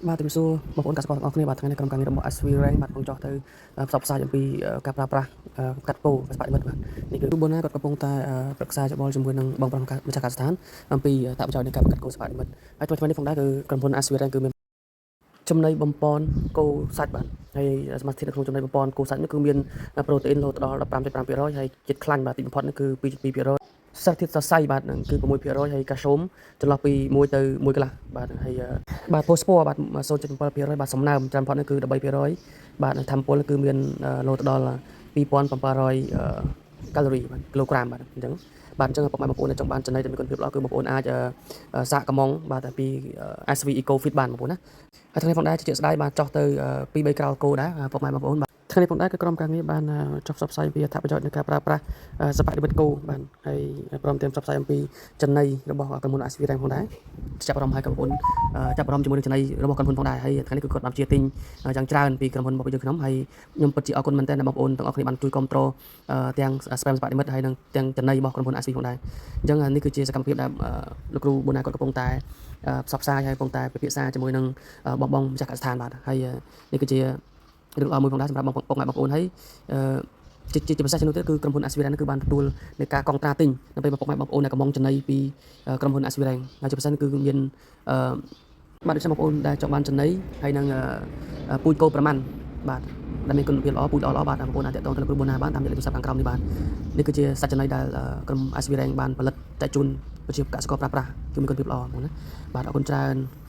បាទជំរាបសួរបងប្អូនកសិករទាំងអស់គ្នាបាទថ្ងៃនេះក្រុមការងាររបស់ SV Rank បាទកំពុងចុះទៅផ្សព្វផ្សាយអំពីការប្រើប្រាស់កាត់គោសិប្បនិម្មិតបាទនេះគឺបូណាគាត់កំពុងតែប្រឹក្សាយោបល់ជាមួយនឹងបងប្រុសម្ចាស់កសិដ្ឋានអំពីអត្ថប្រយោជន៍នៃការបង្កាត់គោសិប្បនិម្មិតហើយថ្មីៗនេះផងដែរគឺក្រុមហ៊ុន SV Rank គឺមានចំណីបំពន់គោសាច់បាទហើយសមាសធាតុនៅក្នុងចំណីបំពន់គោសាច់នេះគឺមានប្រូតេអ៊ីនរហូតដល់15.5%ហើយជាតិខ្លាញ់បាទទីបំផុតនេះគឺ2.2%សារធាតុសរសៃបាទនឹងគឺ6%ហើយកាល់ស្យូមចន្លោះពី1ទៅ1កន្លះបាទហើយបាទផូស្ព័របាទ0.7%បាទសំណើមច្រើនបំផុតនេះគឺ13%បាទថាមពលគឺមានរហូតដល់2700កាឡូរីបាទគីឡូក្រាមបាទអញ្ចឹងបាទអញ្ចឹងពុកម៉ែបងប្អូនដែលចង់បានចំណីដែលមានគុណភាពល្អគឺបងប្អូនអាចសាកកំងបាទពី SV Eco Fit បានបងប្អូនណាហើយថ្ងៃផងដែរជាស្ដាយបាទចោះទៅ2 3ក្រោលគោដែរពុកម៉ែបងប្អូនបាទថ្ងៃនេះផងដែរគឺក្រុមការងារបានចុះផ្សព្វផ្សាយពីអត្ថប្រយោជន៍នៃការប្រើប្រាស់សិប្បនិម្មិតគោបាទហើយព្រមទាំងផ្សព្វផ្សាយអំពីចំណីរបស់ក្រុមហ៊ុន SV Rank ផងដែរចាប់អារម្មណ៍ឲ្យបងប្អូនចាប់អារម្មណ៍ជាមួយនឹងចំណីរបស់ក្រុមហ៊ុនផងដែរហើយថ្ងៃនេះគឺគាត់បានជាទិញយ៉ាងច្រើនពីក្រុមហ៊ុនរបស់យើងខ្ញុំហើយខ្ញុំពិតជាអរគុណមែនទែនដែលបងប្អូនទាំងអស់គ្នាបានជួយគាំទ្រទាំង spam សិប្បនិម្មិតហើយនិងទាំងចំណីរបស់ក្រុមហ៊ុន SV ផងដែរអញ្ចឹងនេះគឺជាសកម្មភាពដែលលោកគ្រូប៊ុនណាគាត់កំពុងតែផ្សព្វផ្សាយហើយកំពុងតែពិភាក្សាជាមួយនឹងបងបងម្ចាស់កសិដ្ឋានបាទហើយនេះគឺជារឿងល្អមួយផងដែរសម្រាប់បងពុកម៉ែបងប្អូនហើយជាជាពិសេសជានោះទៀតគឺក្រុមហ៊ុន SV គឺបានទទួលនៃការកងត្រាទិញនៅពេលបងពុកម៉ែបងប្អូនដែលកំងចំណីពីក្រុមហ៊ុន SV ហើយជាពិសេសគឺមានអឺបាទដូច្នេះបងប្អូនដែលចង់បានចំណីហើយនឹងពូជគោប្រមាណបាទដែលមានគុណភាពល្អពូជល្អល្អបាទបងប្អូនអាចទាក់ទងទៅលោកគ្រូប៊ុនណាបានតាមលេខទូរស័ព្ទខាងក្រោមនេះបាទនេះគឺជាសាច់ចំណីដែលក្រុម SV បានផលិតចែកជូនប្រជាកសិករប្រើប្រាស់គឺមានគុណភាពល្អបងណាបាទអរគុណច្រើន។